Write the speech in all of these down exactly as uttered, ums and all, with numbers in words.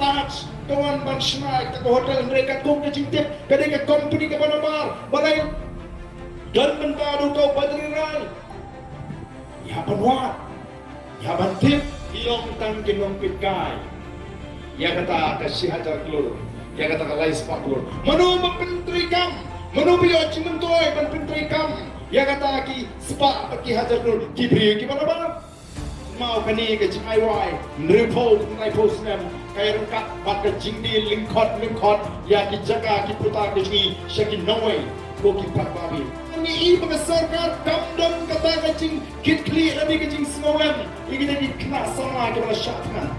Taj, ka wan ban shna ïa ka hotel, hynrei katkum ka jingtip ka dei ka company kaba nabar. Balei? Don mynta u Badri Rai. Ïa ban wad, ïa ban tip, ki long tang ki nongpeitkai. Ïa kata ka shi hajar klur, ïa kata ka lai spah klur. Mano ba pyntreikam, mano ba ïoh jingmyntoi ban pyntreikam ïa kata ki spah bad ki hajar klur, ki briew kiba nabar. Mano kane ka jingai wai, hynriewphew, hynriewphew snem, ka ïaryngkat bad ka jingdie lyngkhot lyngkhot ïa ki jaka ki puta ka jong ngi sha ki nongwei, ko ki paidbah. Ngi i ba ka sorkar kam don kata ka jingkitkhlieh lane ka jingsngewlem ïa kita ki khynnah samla kiba la shah thngan.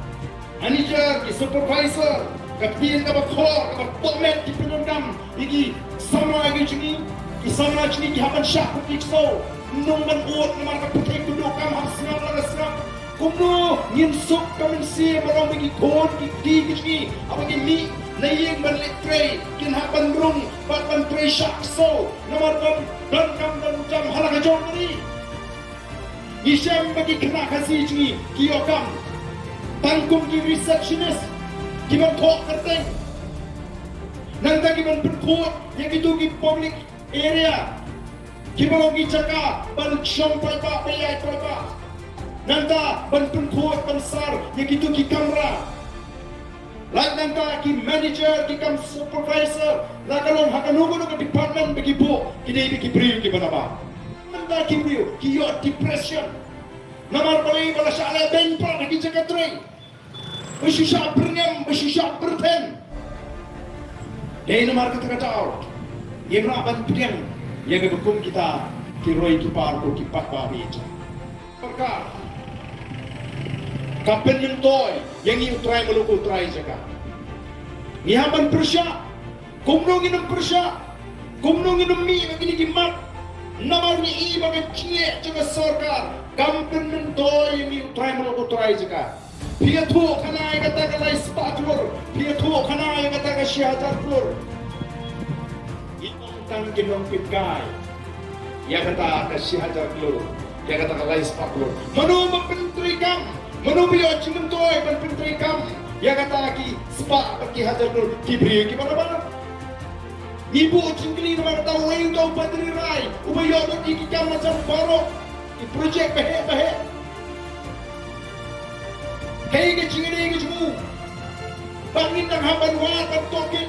Manager, ki supervisor, ka ktien kaba khor, kaba tohmet ki pyndonkam ïa ki samla ki jong ngi, ki samla jong ngi ki hap ban shah kum ki ksew. Nong ban ud namar ka pyrthei ka duk kam hap sngap la ka sngap. Kumno ngin suk ka mynsiem ba long ba ki khun ki kti ki jong ngi haba ki mih na ïing ban leit trei kin hap ban rung bad ban trei shah ksew namar ban donkam ban jam ha la ka jong ka ri. Ngi shem ba ki khynnah Khasi jong ngi ki ïoh kam tang kum ki receptionist, ki ban thoh kyrteng, nangta ki ban pynkhuid ïa kito ki public area, kiba long ki jaka ban shong paidbah, ba ïaid paidbah, nangta ban pynkhuid ban sar ïa kito ki kamra. Lait nangta ki manager, ki kam supervisor, la ka long ha kano kano ka department ba ki buh, ki dei ba ki briew kiba nabar. Nangta ki briew ki ïoh depression. Namar balei? Ba la shah leh beiñ palat ha ki jaka trei. Ba shu shah byrngem, ba shu shah byrthen. Dei namar kata ka daw ngim lah ban pdiang ïa kaba kum kita ki roi ki par ko ki paidbah ba ïeit. Sorkar ka pynmyntoi ïa ngi u trai muluk u trai jaka. Ngi hap ban pyrshah. Kumno ngin ym pyrshah? Kumno ngin ym mih na kine ki mat? Namar ngi i ba ka jingeh jong ka sorkar kam pynmyntoi ïa ngi u trai muluk u trai jaka. Phi ïathuh khana ïa kata ka lai spah klur, phi ïathuh khana ïa kata ka shi hajar klur. Ngi long tang ki nongpeitkai ïa kata ka shi hajar klur, ïa kata ka lai spah klur. Mano ba pyntreikam, mano ba ïoh jingmyntoi ban pyntreikam ïa kata ki spah bad ki hajar klur, ki briew kiba nabar. Ngi buh jingkylli namar kata, uei uta u Badri Rai uba ïoh lut ïa ki kam majam baroh, ki projek baheh baheh. Kaei ka jingïadei ka jong u? Ba ngin nang hap ban wad ban tohkit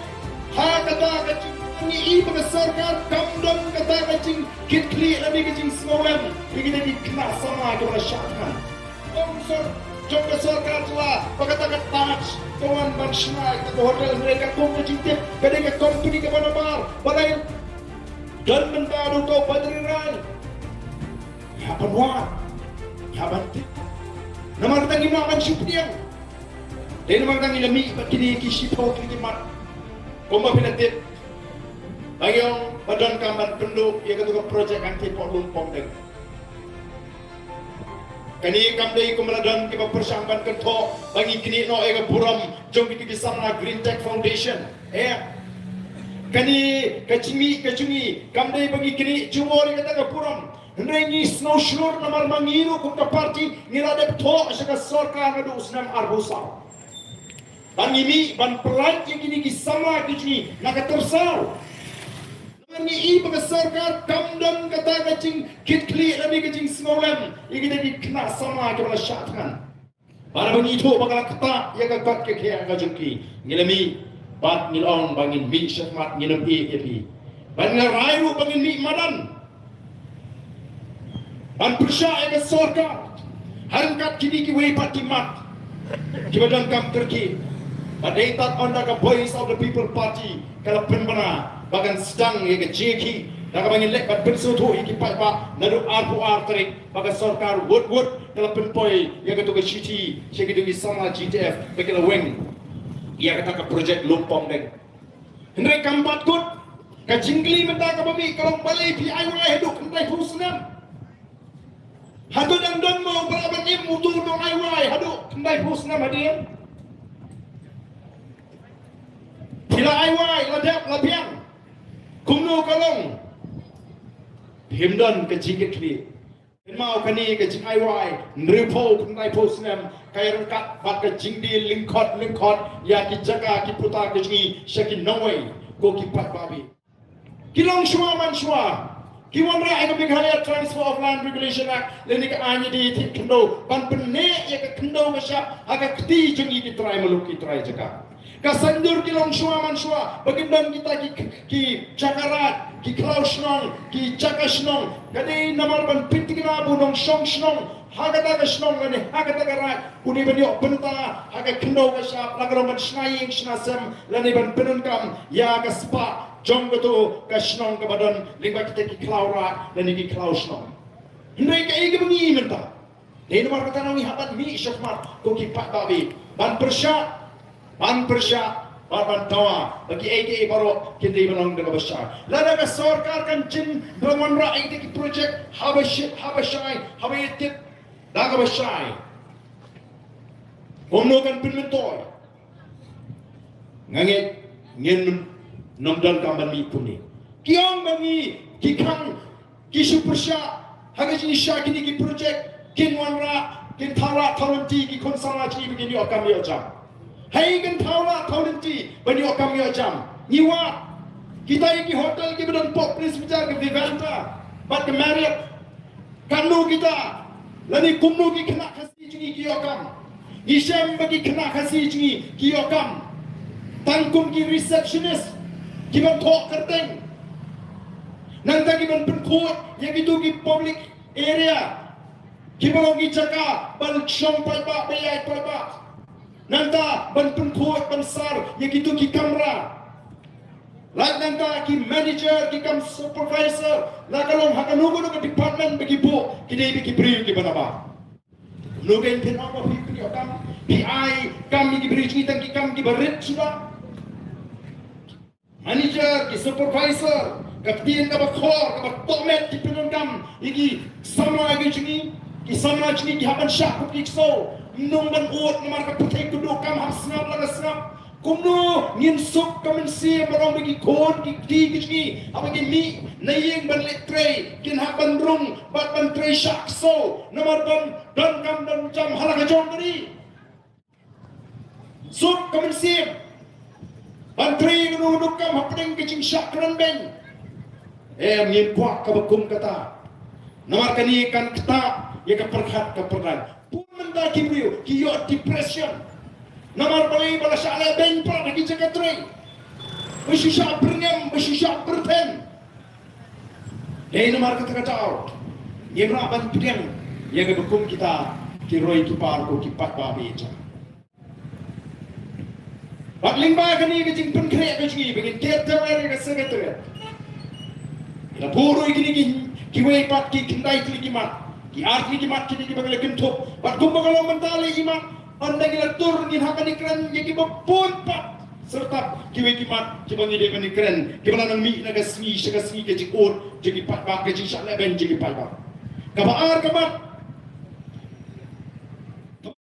ha kata ka jing, ngi i ba ka sorkar kam don kata ka jingkitkhlieh lane ka jingsngewlem ïa kita ki khynnah samla kiba la shah thngan. Sponsor jong ka sorkar jylla ba kata ka Taj ka wan ban shna ïa ka hotel, hynrei katkum ka jingtip ka dei ka company kaba nabar. Balei? Don mynta u Badri Rai. Ïa ban wad, ïa ban tip. Namar kata ngim lah ban shu pdiang. Dei namar kata ngi la mih bad kine ki shiphew tylli ki mat. Kumba phi la tip, ba ngi ong ba donkam ban pynduh ïa katu ka projek hangtei hapoh Lumpongdeng. Kane kam dei kumba la don kiba pyrshang ban kynthoh ba ngi knieh noh ïa ka burom jong kito ki samla Green Tech Foundation. Eh, kane ka jingmih ka jong ngi kam dei ba ngi knieh jubor ïa kata ka burom. Hynrei ngi sngewshlur namar ma ngi ruh kum ka party ngi la dep thoh sha ka sorkar naduh u snem arphew saw. Ba ngi mih ban pyllait ïa kine ki samla ki jong ngi na ka tyrsaw. Namar ngi i ba ka sorkar kam don kata ka jingkitkhlieh lane ka jingsngewlem ïa kita ki khynnah samla kiba la shah thngan. Bad ba ngi ithuh ba ka la ktah ïa ka kot ka khiah ka jong ki, ngi la mih bad ngi la ong ba ngin mih shakhmat, ngin ym ïeh ïa phi. Bad ngi la rai ruh ba ngin mih madan ban pyrshah ïa ka sorkar ha ryngkat kine kiwei pat ki mat kiba donkam kyrkieh. Bad dei tad ynda ka Voice of the People Party ka la pynbna ba kan sdang ïa ka jingïakhih da kaba ngin leit ban pynsngewthuh ïa ki paidbah naduh arphew ar tarik ba ka sorkar wut wut ka la pynpoi ïa katu ka shithi sha kito ki samla G T F ba ki la weng ïa kata ka projek Lumpongdeng. Hynrei kam pat kut, ka jingkylli mynta kaba mih ka long balei phi ai wai haduh khyndaiphew snem. Hato dang don mo uba lah ban im uto u nong ai wai haduh khyndaiphew snem hadien? Phi la ai wai, la dep, la biang. Kumno ka long? Phim don ka jingkitkhlieh. Kynmaw kane ka jingai wai, hynriewphew, khyndaiphew snem, ka ïaryngkat bad ka jingdie lyngkhot lyngkhot ïa ki jaka ki puta ka jong ngi sha ki nongwei, ko ki paidbah. Ki longshuwa manshuwa ki wanrah ïa ka Meghalaya Transfer of Land Regulation Act lane ka aiñ ïadie thied khyndew ban pynneh ïa ka khyndew ka shyiap ha ka kti jong ngi ki trai muluk ki trai jaka. Ka saiñdur ki longshuwa manshuwa ba kin don kita ki, ki jaka raid, ki khlaw shnong, ki jaka shnong. Ka dei namar ban pynthikna ba u nongshong shnong ha kata ka shnong lane ha kata ka raid u dei ban ïoh bynta ha ka khyndew ka shyiap, la ka long ban shna ïing shna sem lane ban pyndonkam ïa ka spah jong kato ka shnong kaba don lyngba kita ki khlaw raid lane ki khlaw shnong. Hynrei kaei kaba ngi ïohi mynta? Dei namar kata ngi hap ban mih shakhmat ko ki paidbah, ban pyrshah, ban pyrshah, ban, ban dawa ba kiei kiei baroh kin dei ban long da kaba shai. Lada ka sorkar kan jin ban wanrah ïa kita ki projek haba shi-, haba shai, haba ïa tip da kaba shai, kumno kan pynmyntoi? Nga ngeit ngin nym donkam ban mih kumne. Ki ong ba ngi ki khang ki shu pyrshah ha ka jingshah kine ki projek, kin wanrah, kin thaw rah thaw lynti, ki khun samla jong ngi ba kin ïoh kam ïoh jam. Hei, kin thaw rah thaw lynti ban ïoh kam ïoh jam. Ngi wad kita ïa ki hotel kiba don pop Prince Peter, ka Vivanta bad ka Marriott. Katno kita lane kumno ki khynnah Khasi jong ngi ki ïoh kam? Ngi shem ba ki khynnah Khasi jong ngi ki ïoh kam tang kum ki receptionist, ki ban thoh kyrteng. Nangta ki ban pynkhuid ïa kito ki public area kiba long ki jaka ban shong paidbah, ba ïaid paidbah. Nangta ban pynkhuid ban sar ïa kito ki kamra. Lait nangta ki manager, ki kam supervisor, la ka long ha kano kano ka department ba ki buh, ki dei ba ki briew kiba nabar. Kumno kein phin ong ba phi, phi ïoh kam, phi ai kam ïa ki briew jong ngi tang ki kam kiba rit shuwa? Manager, ki supervisor, ka ktien kaba khor, kaba tohmet, ki pyndonkam ïa ki samla ki jong ngi, ki samla jong ngi ki hap ban shah kum ki ksew, ym nang ban ud namar ka pyrthei kynduh kam hap sngap la ka sngap. Kumno ngin suk ka mynsiem ba ong ba ki khun ki kti ki jong ngi haba kin mih na ïing ban leit trei kin hap ban rung bad ban trei shah ksew namar ban donkam donkam ha la ka jong ka ri? Suk ka mynsiem ban trei kano kano ka kam hapdeng ka jingshah kren beiñ. Em, ngim kwah kaba kum kata. Namar kane kan ktah ïa ka pyrkhat ka pyrthei. Bun mynta ki briew ki ïoh depression namar balei? Ba la shah leh beiñ palat ha ki jaka trei, ba shu shah byrngem, ba shu shah byrthen. Dei namar kata ka daw ngim lah ban pdiang ïa kaba kum kita ki roi ki par ko ki paidbah ba ïeit. Bad lyngba kane ka jingpynkhreh ka jong ngi ba ngin ker tawer ïa ka Secretariat, ngi la buh ruh ïa kine ki, kiwei pat ki khyndai tylli ki mat, ki ar tylli ki mat kine kiba ngi la kynthup. Bad kumba ka long mynta, lei ki mat, ynda ngi la tur ngin hap ban ïakren ïa kiba bun pat, syrtap kiwei ki mat kiba ngi dei ban ïakren, kiba la nang mih na ka sngi sha ka sngi, ka jingud jong ki paidbah, ka jingshah leh beiñ jong ki paidbah. Kaba ar ka mat